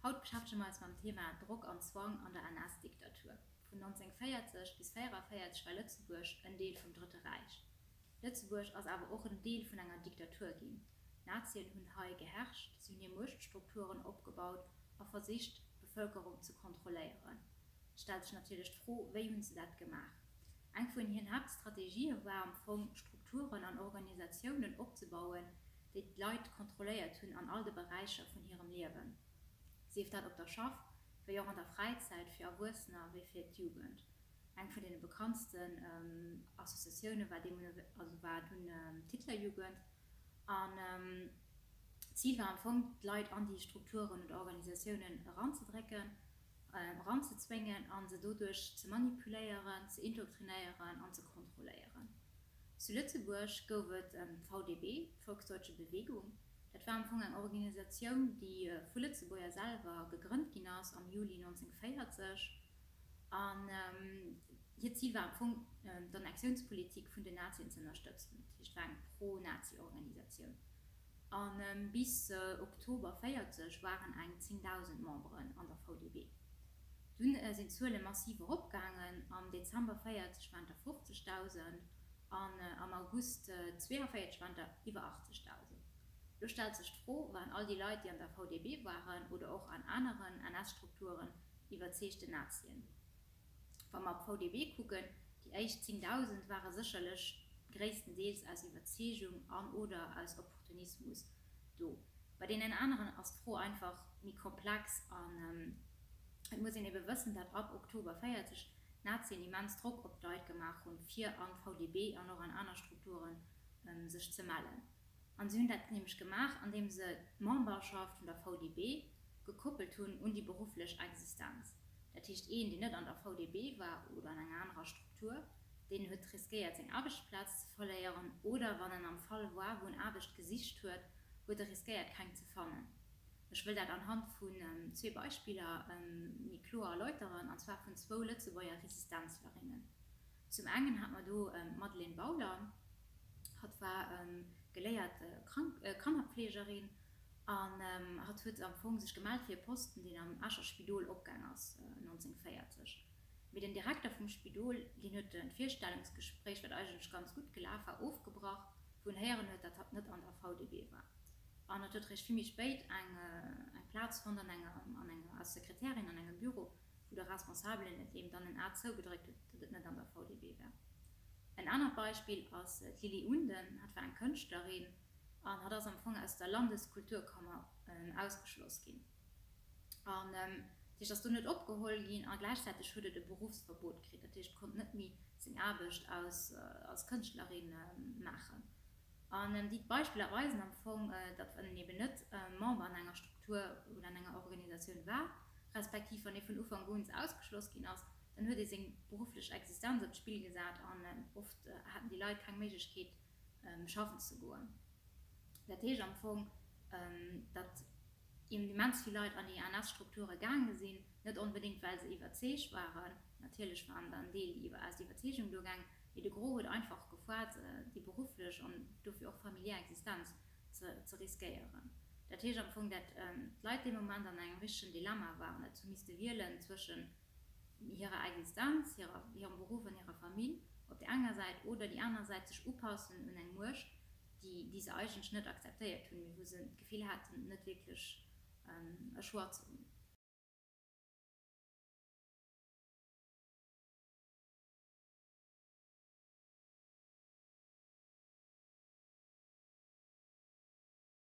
Haut beschäftege mer eis mam Thema Drock an Zwang an der NS-Diktatur. Vun 1940 bis 44 war Lëtzebuerg en Deel vum Drëtte Räich. Lëtzebuerg ass awer och en Deel vun enger Diktatur ginn. D'Nazien hunn hei geherrscht, si hunn hir Muechtstrukturen opgebaut a versicht, d'Bevëlkerung ze kontrolléieren. Et stellt sech natierlech d'Fro, wéi hunn se dat gemaach? Eng vun hiren Haaptstrategië war am Fong, Strukturen an Organisatiounen opzebauen, déi d'Leit kontrolléiert hunn an all de Beräicher vun hirem Liewen, sief dat op der Schaff, wéi och an der Fräizäit, fir Erwuessener wéi fir d'Jugend. Eng vun deene bekanntsten Associatioune war deemno, also war dunn d'Hitlerjugend. An d'Zil war am Fong, d'Leit an déi Strukturen oder Organisatiounen eranzedrécken, eranzezwéngen a se doduerch ze manipuléieren, ze indoktrinéieren an ze kontrolléieren. Zu Lëtzebuerg gouf et d'VDB, d'Volksdeutsche Bewegung. Dat war am Fong eng Organisatioun, déi vu Lëtzebuerger selwer gegrënnt ginn ass am Juli 1940. An hiert Zil war am Fong, d'Annexiounspolitik vun den Nazien ze ënnerstëtzen. Dat heescht, et war eng Pro-Nazi-Organisatioun. A bis Oktober 40 waren eng 10.000 Memberen an der VDB. Dunn sinn d'Zuele massiv eropgaangen, am Dezember 40 waren et der 50.000 an am August 42 waren et der iwwer 80.000. Lo stellt sech d'Fro, Waren all déi Leit, déi an der VDB waren oder och an aneren NS-Strukturen, iwwerzeegten Nazien? Wa mer op d'VDB kucken, déi éischt 10.000 ware sécherlech gréisstendeels aus Iwwerzeegung an oder aus Opportunismus do. Bei deenen aneren ass d'Fro einfach méi komplex an et muss een ebe wëssen, dat ab Oktober 40 d'Nazien immens Drock op d'Leit gemaach hunn, fir an d'VDB an och an aner Strukture sech ze mellen. An si hunn dat nämlech gemaach, andeem se d'Memberschaft vun der VDB gekoppelt hunn un déi berufflech Existenz. Dat heescht, een, deen net an der VDB war oder an enger anerer Struktur, deen huet riskéiert seng Aarbechtsplaz ze verléieren oder wann en am Fall war, wou en Aarbecht gesicht huet, huet e riskéiert keng ze fannen. Ech wëll dat anhand vun zwee Beispiller méi kloer erläuteren, an zwar vun zwou Lëtzebuerger Resistenzlerinnen. Zum engen hat mer do d'Madeleine Bauler. Hatt war geléiert Kannerpflegerin an hatt huet am Fong sech gemellt fir e Posten, deen am Escher Spidol opgaang ass 1940. Mee den Direkter vum Spidol, deen huet d'Virstellungsgespréich, wat eigentlech ganz gutt gelaf war, ofgebrach, wou en héieren huet, datt hatt net an der VDB war. An hatt huet eréischt vill méi spéit eng Plaz fonnt an enger, an enger, als Sekretärin an engem Büro, wou de Responsabelen et eem dann en A zougedréckt huet, datt et net an der VDB war. En anert Beispill ass d'Lili Unden. Hatt war eng Kënschtlerin an hatt ass am Fong aus der Landeskulturkammer ausgeschloss ginn. An dat heescht, ass do net opgeholl ginn a gläichzäiteg huet et e Beruffsverbot kritt. Dat heescht, konnt net méi seng Aarbecht als Kënschtlerin maachen. An déi Beispiller weisen am Fong, datt wann een eben net Member an enger Struktur oder an enger Organisatioun war, respektiv wann ee vun Ufank un ausgeschloss ginn ass, dann huet ee seng berufflech Existenz op d'Spill gesat an oft haten déi Leit keng Méiglechkeet schaffen ze goen. Dat heescht am Fong, datt immens vill Leit an déi NS-Strukture gaange sinn, net onbedéngt well se iwwerzeegt waren, natierlech waren der en Deel déi aus Iwwerzeegung do gaangen, mee de Gros huet einfach gefoart déi berufflech an dofir och familiär Existenz ze riskéieren. Dat heescht am Fong, dat d'Leit dee Moment an engem richtegen Dilemma waren, dat se hu misste wielen zwëschen hirer Existenz, hirem Beruff an hirer Famill op där enger Säit oder déi aner Säit sech upassen un eng Muecht, déi déi se eigentlech net akzeptéiert hunn, mee wou se d'Gefill haten, net wierklech e Choix ze hunn.